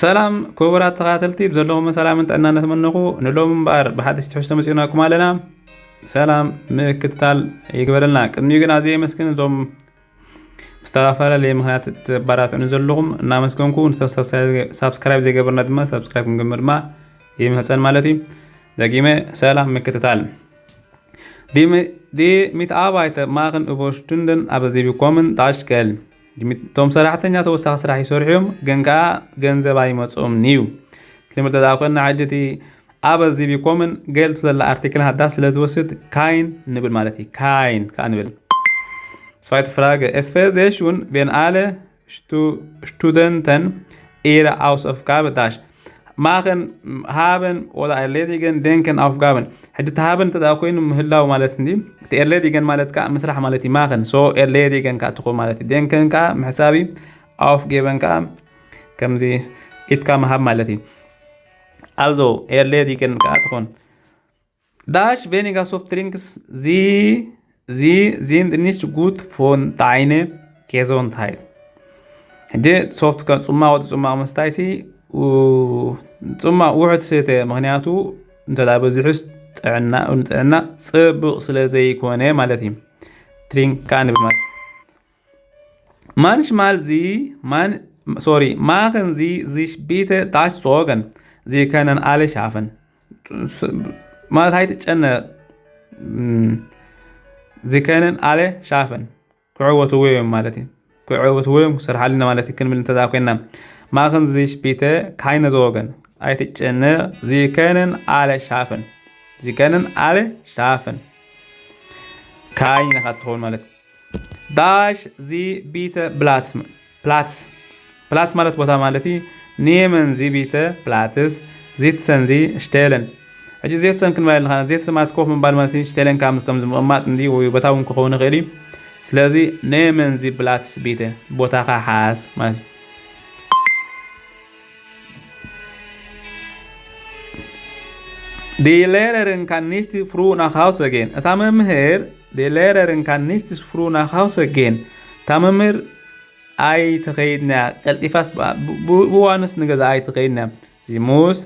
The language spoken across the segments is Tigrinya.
ሰላም ክቡራት ተኸታተልቲ፣ ብዘለኹም ሰላምን ጥዕናን ነተመነኹ። ንሎም እምበኣር ብሓደሽ ትሕዝቶ መፂእናኩም ኣለና። ሰላም ምክትታል ይግበረልና። ቅድሚኡ ግን ኣዝየ የመስግን እዞም ብዝተፈላለየ ምኽንያት ተባራትዑኒ ዘለኹም እናመስገንኩ፣ ነቶም ሳብስክራይብ ዘይገበርና ድማ ሳብስክራይብ ክንገብር ድማ ይምሕፀን ማለት እዩ። ደጊመ ሰላም ምክትታል። Die, die Mitarbeiter machen Überstunden, aber sie bekommen das Geld. እቶም ሰራሕተኛ ተወሳኺ ስራሕ ይሰርሑ እዮም፣ ግን ከዓ ገንዘብ ኣይመፅኦምን እዩ ክንብል ተደኣ ኮይንና፣ ሕጂ እቲ aber sie bekommen Geld ዘላ ኣርቲክል ሃዳ ስለ ዝወስድ kein ንብል ማለት እዩ። Kein ከዓ ንብል። Zweite Frage. Es wäre sehr schön, wenn alle Stu- Studenten ihre Hausaufgabe das machen, haben oder erledigen, denken Aufgaben. ሕጂ እቲ haben እንተ ደኣ ኮይኑ ምህላው ማለት እንዲ፣ እቲ erledigen ማለት ከዓ ምስራሕ ማለት እዩ። Machen so erledigen ከዓ ትኾን ማለት እዩ። Denken ከዓ ምሕሳብ እዩ። Aufgeben ከዓ ከምዚ ኢትካ ምሃብ ማለት እዩ። Also erledigen ከዓ ትኾን። Dash weniger Softdrinks, sie, sie sind nicht gut für deine Gesundheit. ሕጂ ሶፍት ከም ፅማቕ ወዲ ፅማቕ ምስታይሲ ኡ- ፅማቕ ውሑድ ስተ፣ ምክንያቱ እንተ ደኣ በዚሑስ ጥዕና ንጥዕና ፅቡቕ ስለ ዘይኮነ ማለት እዩ። ትሪንክ ከዓ ንብል ማለት Manchmal sie, man, sorry, machen sie sich bitte das Sorgen. Sie können alle schaffen. ማለት ኣይትጨነቕ። እም፣ Sie können alle schaffen. ክዕወትዎ እዮም ማለት እዩ። ክዕወትዎ እዮም፣ ክሰርሓልና ማለት እዩ ክንብል እንተ ደኣ ኮይንና። Machen Sie sich bitte keine Sorgen. ኣይትጨነቕ። Sie können alle schaffen. Sie können alle schaffen. Keine ኢኻ ትኸውን ማለት እዩ። Dash sie bitte Platz. Platz. Platz ማለት ቦታ ማለት እዩ። Nehmen Sie bitte Platz. Sitzen Sie, stellen. ሕጂ sitzen ክንብል ኣለና። Sitzen ማለት ኮፍ ምባል ማለት እዩ። Stellen ከም ከም ምቕማጥ እንዲ ወይ ቦታ እውን ክኸውን ይኽእል እዩ። ስለዚ nehmen Sie Platz bitte፣ ቦታኻ ሓዝ ማለት እዩ። Die Lehrerin kann nicht früh nach Hause gehen. እታ መምህር፣ die Lehrerin kann nicht früh nach Hause gehen. እታ መምህር ኣይትኸይድን እያ፣ ቀልጢፋስ ብ- ብ- ብእዋኑስ ንገዛ ኣይትኸይድን እያ። Sie muss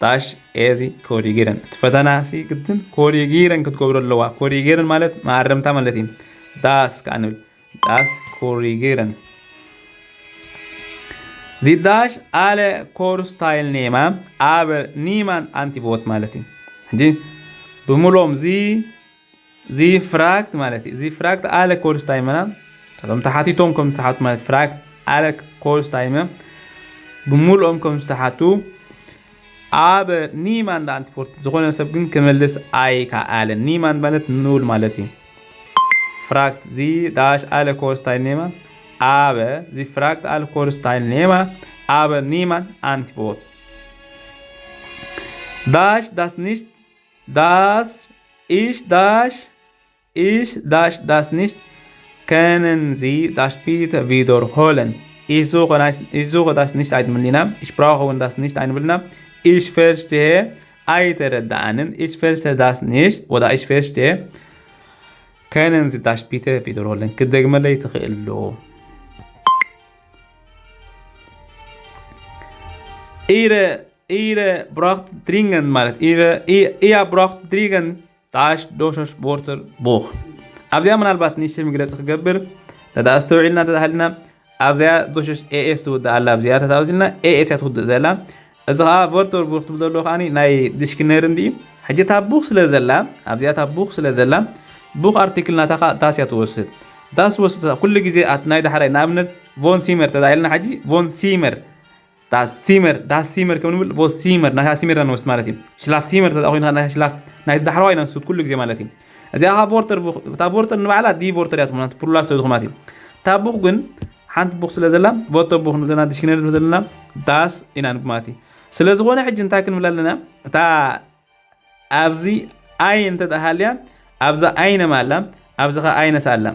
das Essig korrigieren። እቲ ፈተና ሲ ግድን korrigieren ክትገብሮ ኣለዋ። Korrigieren ማለት መኣረምታ ማለት እዩ። Das ከዓ ንብል። Das korrigieren። Sie dash alle Kursteilnehmer, aber niemand antwortet ማለት እዩ። ሕጂ ብምሉኦም ዚ ዚ ፍራክት ማለት እዩ። ዚ ፍራክት ኣለ ኮርስታይመና እቶም ተሓቲቶም ከም ተሓቱ ማለት ፍራክት ኣለ ኮርስታይመ ብምሉኦም ከም ዝተሓቱ ኣበ ኒማንድ ኣንትፎርት ዝኾነ ሰብ ግን ክመልስ ኣይከኣለን። ኒማንድ ማለት ኑል ማለት እዩ። ፍራክት ዚ ዳሽ ኣለ ኮርስታይል ኔማ ኣበ ዚ ፍራክት ኣለ ኮርስታይል ኔማ ኣበ ኒማንድ ኣንትፎርት ዳሽ ዳስ ኒሽት ዳስ ኢሽ ዳሽ Ich dash das nicht, können Sie das bitte wiederholen? Ich suche das, ich suche das nicht ኣይትምልና፣ ich brauche das nicht ኣይንብልና፣ ich verstehe ኣይተረዳኣንን፣ ich verstehe das nicht ወዳ ich verstehe können Sie das bitte wiederholen? ክደግመለይ ትኽእል ዶ? Ihre, ihre braucht dringend ማለት ihre, ihr, ihr braucht dringend ጣሽ ዶሾሽ ቦርተር ቦኽ ኣብዚኣ ምናልባት ንእሽተይ መግለፂ ክገብር ተዳ ኣስተውዒልና ተዳሃልና ኣብዚኣ ዶሾሽ ኤኤስ ትውድእ ኣላ ኣብዚኣ ተታወሲልና ኤኤስ እያ ትውድእ ዘላ እዚ ከዓ ቨርተር ቡክ ትብል ዘሎ ከዓ ናይ ዲሽክነሪ እንዲ ሕጂ እታ ቡክ ስለ ዘላ ኣብዚኣ እታ ቡክ ስለ ዘላ ቡክ ኣርቲክል ናታ ከዓ ዳስ እያ ትወስድ ዳስ ወስድ ኩሉ ግዜ ኣት ናይ ዳሕራይ ንኣብነት ቮን ሲመር ተዳኢልና ሕጂ ቮን ሲመር ዳስ ሲመር ዳስ ሲመር ከም ንብል ቮስ ሲመር ናታ ሲመር ንወስድ ማለት እዩ ሽላፍ ሲመር ተዳ ኮይኑ ናታ ሽላፍ ናይ ዳሕረዋይ ኢና ንስት ኩሉ ግዜ ማለት እዩ እዚኣ ካ ቮርተር ቡክ እታ ቮርተር ንባዕላ ዲ ቮርተር እያ ትኾና ፕሉራል ስለ ዝኾነት እዩ እታ ቡክ ግን ሓንቲ ቡክ ስለ ዘላ ቮርተር ቡክ ንብለና ዲክሽነሪ ንብለና ዳስ ኢና ንብል ማለት እዩ ስለ ዝኾነ ሕጂ እንታይ ክንብል ኣለና እታ ኣብዚ ኣይ እንተ ሃልያ ኣብዛ ኣይነ ማላ ኣብዚ ኸ ኣይነስ ኣላ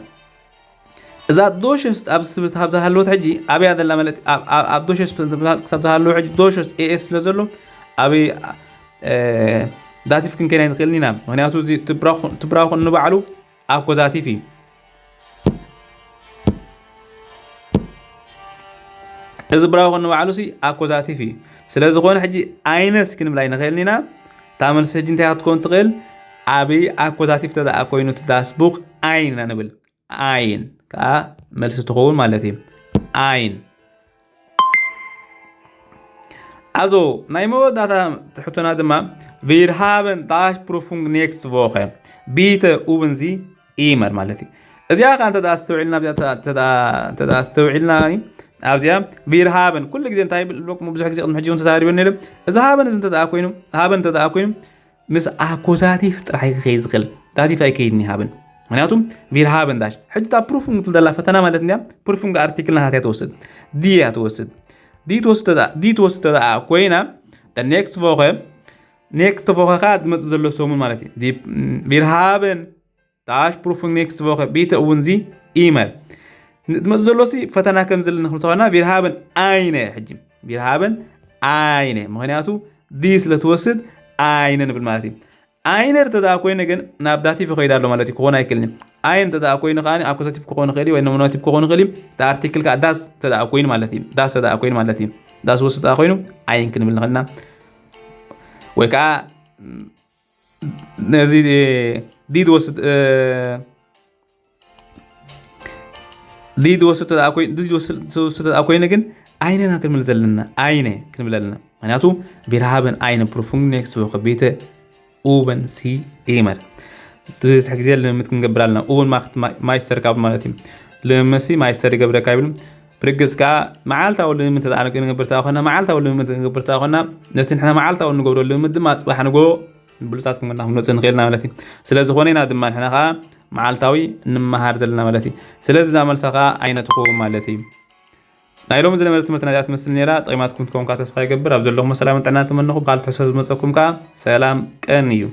እዛ ዶሽስ ኣብዚ ዝሃለወት ሕጂ ኣብያ ዘላ ማለት ኣብ ዶሽስ ክሳብ ዝሃለወ ሕጂ ዶሽስ ኤኤስ ስለ ዘሎ ኣበይ ዳቲቭ ክንከይድ ኣይንኽእልን ኢና ምክንያቱ ትብራኹ ንባዕሉ ኣኮዛቲቭ እዩ እዚ ብራውኸን ንባዕሉ ሲ ኣኮዛቲፍ እዩ። ስለ ዝኾነ ሕጂ ኣይነስ ክንብል ኣይንኽእልን ኢና። እታ መልሲ ሕጂ እንታይ ክትከውን ትኽእል? ኣብ ኣኮዛቲፍ ተደኣ ኮይኑ እቲ ዳስ ቡኽ ኣይን ኢና ንብል። ኣይን ከዓ መልሲ ትኸውን ማለት እዩ። ኣይን። Also ናይ መወዳእታ ትሕቶና ድማ ቪርሃበን ዳሽ ፕሩፉንግ ኔክስት ቮኸ ቢተ ኡብንዚ ኢመር ማለት እዩ። እዚኣ ከዓ እንተ ኣስተውዒልና እዚኣ እንተ ኣስተውዒልና ኣብዚኣ ቪርሃበን ኩሉ ግዜ እንታይ ይብል ብዙሕ ግዜ ቅድሚ ሕጂ እውን ተዛሪበ ነለ። እዚ ሃበን እዚ እንተ ኮይኑ ሃበን እንተ ኮይኑ ምስ ኣኮዛቲፍ ጥራሕ ክኸይድ ዝኽእል ዳቲፍ ኣይከይድን ይሃብን። ምክንያቱም ቪርሃበን ዳሽ ሕጂ እታ ፕሩፉንግ ትብል ዘላ ፈተና ማለት እንዲያ ፕሩፉንግ ኣርቲክል ናታትያ ትወስድ ድያ ትወስድ ዲ ትወስድ ተዳ ኮይና ኔክስት ቮኸ ኔክስት ቮኸ ከዓ ዝመፅእ ዘሎ ሰሙን ማለት እዩ። ቪርሃበን ዳሽ ፕሩፉንግ ኔክስት ቮኸ ቢተ እውን ዚ ኢመል ዝመፅእ ዘሎ ሲ ፈተና ከም ዘለና ክንተኾና ቪርሃበን ኣይነ ሕጂ ቪርሃበን ኣይነ ምክንያቱ ዲ ስለ ትወስድ ኣይነ ንብል ማለት እዩ። ኣይነ እንተ ደኣ ኮይነ ግን ናብ ዳቲቭ ይኸይድ ኣሎ ማለት እዩ። ክኾን ኣይክእልን እዩ። ኣይን እንተ ደኣ ኮይኑ ከኣ ኣኩዛቲቭ ክኾን ይኽእል እዩ ወይ ኖሚናቲቭ ክኾን ይኽእል እዩ። እቲ ኣርቲክል ከኣ ዳስ እንተ ደኣ ኮይኑ ማለት እዩ። ዳስ እንተ ደኣ ኮይኑ ማለት እዩ። ዳስ ወስድ ደኣ ኮይኑ ኣይን ክንብል ንኽእል ኢና። ወይ ከኣ ነዚ ዲድ ወስድ ዲድ ወስድ ተደኣ ኮይኑ ግን ኣይነና ክንብል ዘለና ኣይነ ክንብል ኣለና። ምክንያቱ ቪርሃበን ኣይነ ፕሩፉንግ ኔክስት ቮኸ ቢተ ኡበን ሲ ኢመር ብዝሕ ግዜ ልምምድ ክንገብር ኣለና። ኡበን ማይስተር ካብ ማለት እዩ። ልምምድ ሲ ማይስተር ይገብረካ ይብሉ። ብርግጽ ከኣ መዓልታዊ ልምምድ ተደኣ ክንገብር ተኣ ኮና መዓልታዊ ልምምድ ክንገብር ተኣ ኮና ነቲ ንሕና መዓልታዊ ንገብሮ ልምምድ ድማ ጽባሕ ንጎ ብሉጻት ክንኮና ክንወጽእ ንኽእል ኢና ማለት እዩ። ስለ ዝኾነ ኢና ድማ ንሕና ከኣ መዓልታዊ ንመሃር ዘለና ማለት እዩ። ስለዚ እዛ መልሳ ከኣ ኣይነ ትኸውን ማለት እዩ። ናይ ሎሚ ዝነበረ ትምህርትና እዚኣ ትመስል ነይራ። ጠቒማትኩም ትኸውን ከኣ ተስፋ ይገብር። ኣብ ዘለኹም ሰላምን ጥዕናን ተመነኹ። ብኻልእ ትሕዝቶ ዝመጸኩም ከኣ ሰላም ቀን እዩ።